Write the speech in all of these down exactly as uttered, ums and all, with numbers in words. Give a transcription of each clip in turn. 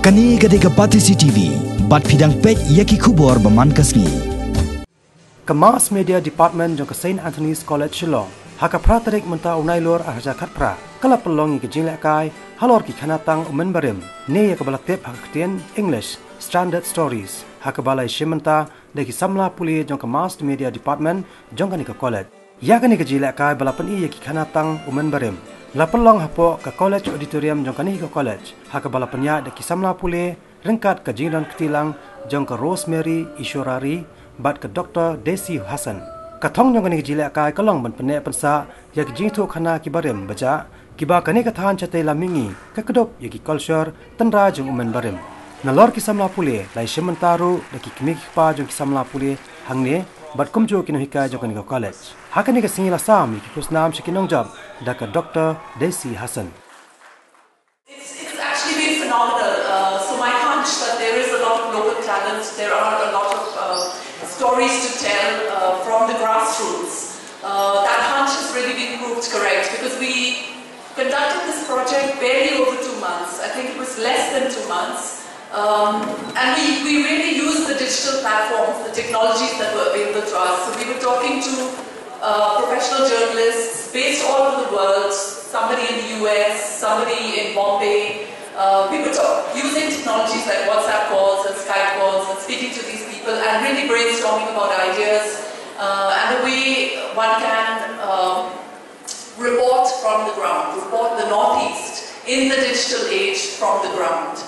Kane ka dei ka Batesi T V, bad phi dang peit ïa ki khubor ba man ka sngi. Ka Mass Media Department jong ka Saint Anthony's College Shillong, ha ka phra tarik mynta u Nailur arhajar khatphra, ka la pynlong ïa ka jinglehkai halor ki khana tang u mynbarim, ne ïa kaba la tip ha ka ktien English, Stranded Stories, ha kaba la ïashim bynta da ki samla pule jong ka Mass Media Department jong kane ka college. Ïa kane ka jinglehkai ba la pyni ïa ki khana tang u mynbarim, la pynlong hapoh ka college auditorium jong kane ka college, ha kaba la pynïaid da ki samla pule ryngkat ka jingdon kti lang jong ka Rosemary Ishwarari bad ka Doctor Desi Hassan. Ka thong jong kane ka jinglehkai ka long ban pynneh pynsah ïa ki jingthoh khana ki barim ba jah, kiba kane ka than shatei lam mihngi ka kdup ïa ki kolshor tynrai jong u mynbarim. Nalor ki samla pule, la ïashim bynta ruh da ki kmie ki kpa jong ki samla pule hangne bad kumjuh ki nonghikai jong kane ka college. Ha kane ka sngi la sam ïa ki khusnam sha ki nongjop da ka Doctor Desi Hassan. It's, it's actually been phenomenal. Uh, so my hunch that there is a lot of local talent, there are a lot of uh, stories to tell uh, from the grassroots. Uh, that hunch has really been proved correct because we conducted this project barely over two months. I think it was less than two months. Um, and we, we really used the digital platforms, the technologies that were available to us. So we were talking to uh, professional journalists based all over the world, somebody in the U S, somebody in Bombay. Uh, we were talk- using technologies like WhatsApp calls and Skype calls and speaking to these people and really brainstorming about ideas uh, and the way one can um, report from the ground, report the Northeast in the digital age from the ground.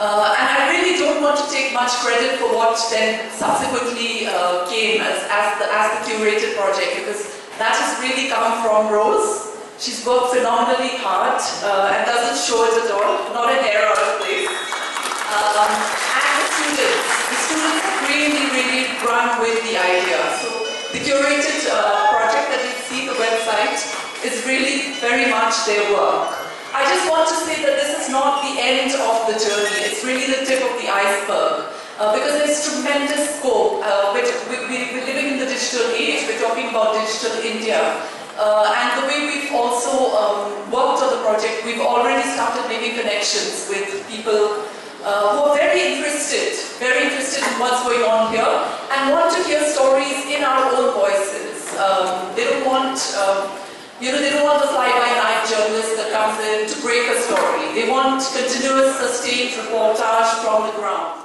Uh, and I really don't want to take much credit for what then subsequently uh, came as, as, the, as the curated project, because that has really come from Rose. She's worked phenomenally hard uh, and doesn't show it at all, not an hair out of place. Um, and the students, the students have really, really run with the idea. So the curated uh, project that you see, the website, is really very much their work. I just want to say that this is not the end of the journey. It's really the tip of the iceberg uh, because there's tremendous scope. Uh, which we, we, we're living in the digital age. We're talking about digital India. Uh, and the way we've also um, worked on the project, we've already started making connections with people uh, who are very interested, very interested in what's going on here and want to hear stories in our own voices. Um, they don't want, um, you know, they don't want the fly-by-night journalist that comes in to break a story. They want continuous, sustained reportage from the ground.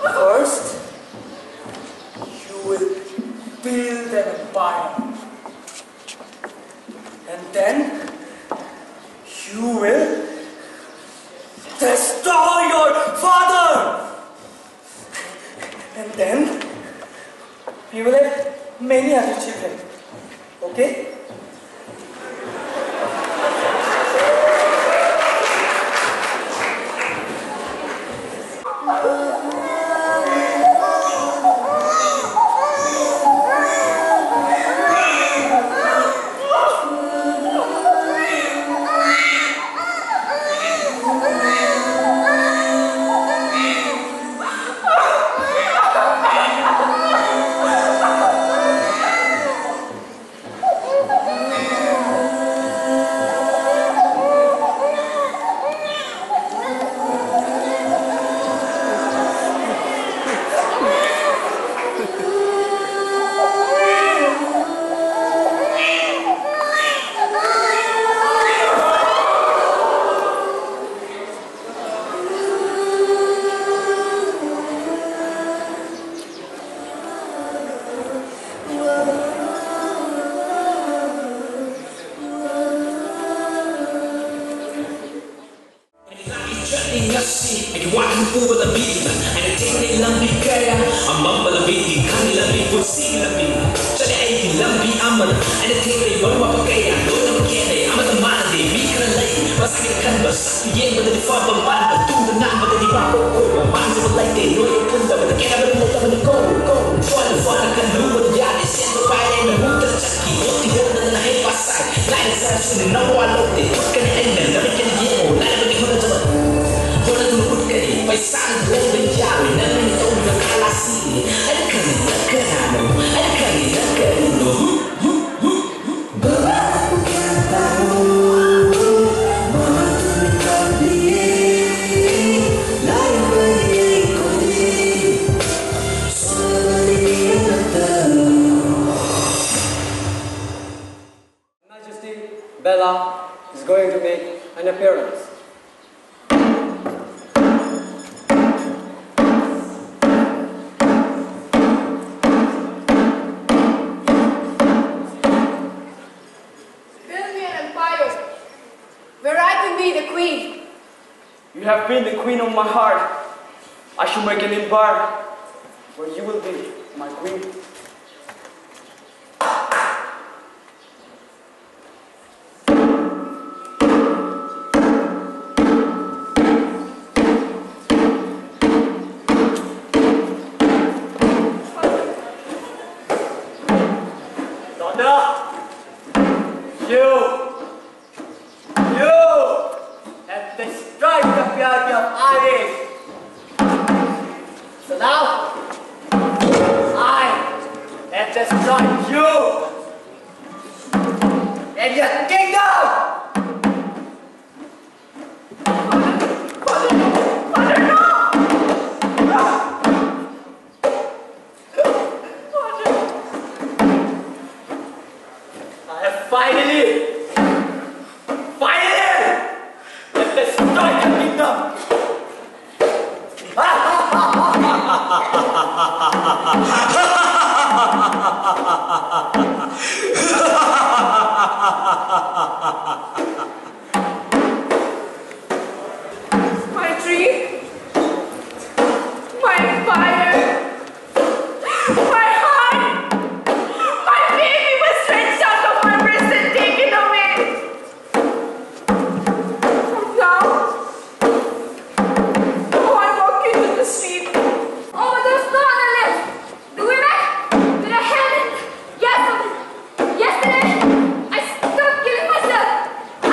First, you will build an empire. And then, you will destroy your father. And then, we will have many other children. Okay? Majesty, Bella is going to make an appearance. Build me an empire where I can be the queen. You have been the queen of my heart. I should make an empire where you will be my queen. Donna! You! You have destroyed the beauty of Iris! So now, I have destroyed you and your kingdom! Father, father, father, no! Father! I have finally, finally, have destroyed your kingdom! My dream, my fire, my heart, my baby was wrenched out of my breast and taken away. And now, now I walk into the street. Oh, there's no other left. Do we, man? Did I have it? Yes, yesterday, I stopped killing myself. I